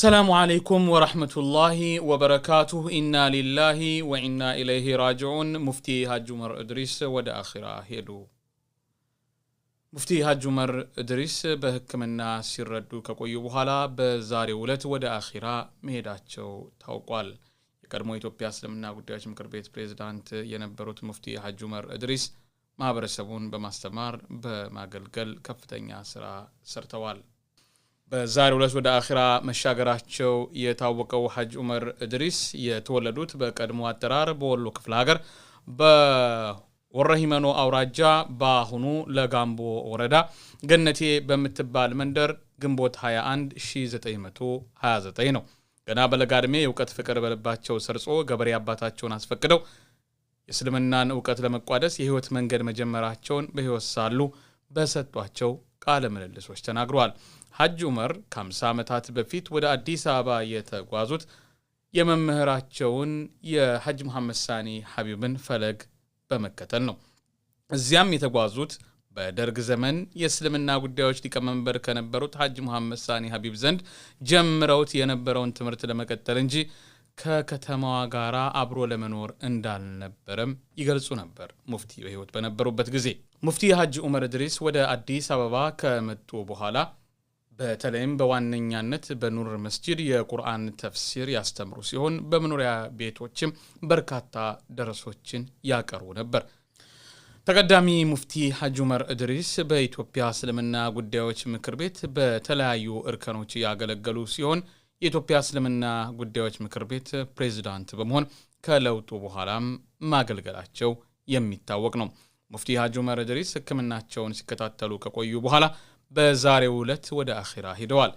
السلام عليكم ورحمة الله وبركاته። إنا لله وإنا إليه راجعون። ሙፍቲ ሀጅ ዑመር እድሪስ ወደ አኺራ ሄዱ። ሙፍቲ ሀጅ ዑመር እድሪስ በሕክምና ሲረዱ ከቆዩ በኋላ በዛሬው ዕለት ወደ አኺራ መሄዳቸው ታውቋል። የቀድሞ የኢትዮጵያ እስልምና ጉዳዮች ምክር ቤት ፕሬዝዳንት የነበሩት ሙፍቲ ሀጅ ዑመር እድሪስ ማህበረሰቡን በማስተማር በማገልገል ከፍተኛ ስራ ሰርተዋል። በዛሬው ዕለት ወደ አኺራ መሻገራቸው የታወቀው ሀጅ ዑመር እድሪስ የተወለዱት በቀድሞ አጠራር በወሎ ክፍለ ሀገር በወረሂመኖ አውራጃ በአሁኑ ለጋምቦ ወረዳ ገነቴ በምትባል መንደር ግንቦት 21 1929 ነው። ገና በለጋ ዕድሜ የእውቀት ፍቅር በልባቸው ሰርጾ ገበሬ አባታቸውን አስፈቅደው የእስልምናን እውቀት ለመቋደስ የህይወት መንገድ መጀመራቸውን በህይወት ሳሉ በሰጧቸው ቃለ ምልልሶች ተናግረዋል። ሀጅ ዑመር ከ50 ዓመታት በፊት ወደ አዲስ አበባ የተጓዙት የመምህራቸውን የሀጅ መሐመድ ሳኒ ሀቢብን ፈለግ በመከተል ነው። እዚያም የተጓዙት በደርግ ዘመን የእስልምና ጉዳዮች ሊቀመንበር ከነበሩት ሀጅ መሐመድ ሳኒ ሀቢብ ዘንድ ጀምረውት የነበረውን ትምህርት ለመቀጠል እንጂ ከከተማዋ ጋር አብሮ ለመኖር እንዳልነበረም ይገልጹ ነበር። ሙፍቲ በህይወት በነበሩበት ጊዜ ሙፍቲ ሀጅ ዑመር እድሪስ ወደ አዲስ አበባ ከመጡ በኋላ በተለይም በዋነኛነት በኑር መስጂድ የቁርአን ተፍሲር ያስተምሩ ሲሆን በመኖሪያ ቤቶችም በርካታ ደረሶችን ያቀርቡ ነበር። ተቀዳሚ ሙፍቲ ሀጅ ዑመር እድሪስ በኢትዮጵያ እስልምና ጉዳዮች ምክር ቤት በተለያዩ እርከኖች ያገለገሉ ሲሆን የኢትዮጵያ እስልምና ጉዳዮች ምክር ቤት ፕሬዝዳንት በመሆን ከለውጡ በኋላም ማገልገላቸው የሚታወቅ ነው። ሙፍቲ ሀጅ ዑመር እድሪስ ሕክምናቸውን ሲከታተሉ ከቆዩ በኋላ በዛሬው ዕለት ወደ አኺራ ሂደዋል።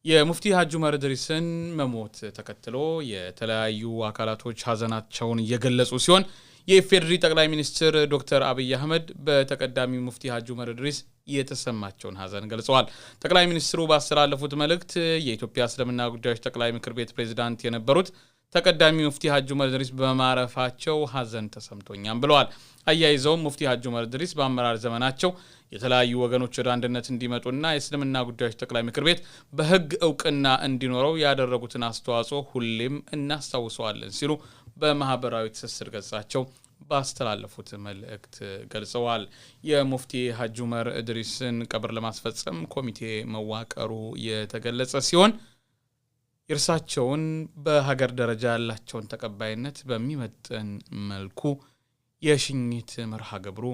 የሙፍቲ ሀጅ ዑመር እድሪስን መሞት ተከትሎ የተለያዩ አካላቶች ሀዘናቸውን እየገለጹ ሲሆን የኢፌዴሪ ጠቅላይ ሚኒስትር ዶክተር አብይ አህመድ በተቀዳሚ ሙፍቲ ሀጅ ዑመር እድሪስ የተሰማቸውን ሀዘን ገልጸዋል። ጠቅላይ ሚኒስትሩ ባስተላለፉት መልእክት የኢትዮጵያ እስልምና ጉዳዮች ጠቅላይ ምክር ቤት ፕሬዝዳንት የነበሩት ተቀዳሚ ሙፍቲ ሀጅ ዑመር እድሪስ በማረፋቸው ሀዘን ተሰምቶኛል ብለዋል። አያይዘውም ሙፍቲ ሀጅ ዑመር እድሪስ በአመራር ዘመናቸው የተለያዩ ወገኖች ወደ አንድነት እንዲመጡና የእስልምና ጉዳዮች ጠቅላይ ምክር ቤት በሕግ እውቅና እንዲኖረው ያደረጉትን አስተዋጽኦ ሁሌም እናስታውሰዋለን ሲሉ በማህበራዊ ትስስር ገጻቸው ባስተላለፉት መልእክት ገልጸዋል። የሙፍቲ ሀጅ ዑመር እድሪስን ቀብር ለማስፈጸም ኮሚቴ መዋቀሩ የተገለጸ ሲሆን የእርሳቸውን በሀገር ደረጃ ያላቸውን ተቀባይነት በሚመጥን መልኩ የሽኝት መርሃ ግብሩ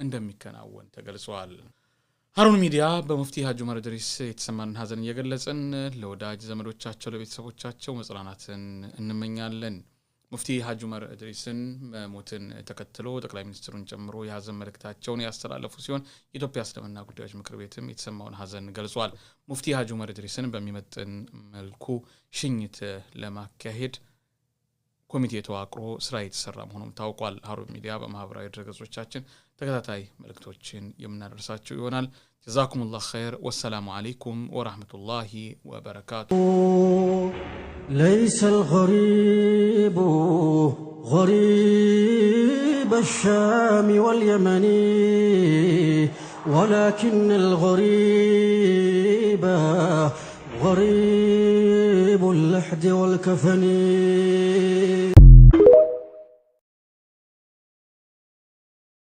እንደሚከናወን ተገልጿል። ሀሩን ሚዲያ በሙፍቲ ሀጅ ዑመር እድሪስ የተሰማንን ሀዘን እየገለጽን ለወዳጅ ዘመዶቻቸው፣ ለቤተሰቦቻቸው መጽናናትን እንመኛለን። ሙፍቲ ሀጅ ዑመር እድሪስን መሞትን ተከትሎ ጠቅላይ ሚኒስትሩን ጨምሮ የሀዘን መልእክታቸውን ያስተላለፉ ሲሆን የኢትዮጵያ እስልምና ጉዳዮች ምክር ቤትም የተሰማውን ሀዘን ገልጿል። ሙፍቲ ሀጅ ዑመር እድሪስን በሚመጥን መልኩ ሽኝት ለማካሄድ ኮሚቴ ተዋቅሮ ስራ የተሰራ መሆኑም ታውቋል። ሀሩን ሚዲያ በማህበራዊ ድረገጾቻችን ተከታታይ መልእክቶችን የምናደርሳቸው ይሆናል። جزاكم الله خير። والسلام عليكم ورحمة الله وبركاته። ليس الغريب غريب الشام واليمن، ولكن الغريب غريب اللحد والكفن.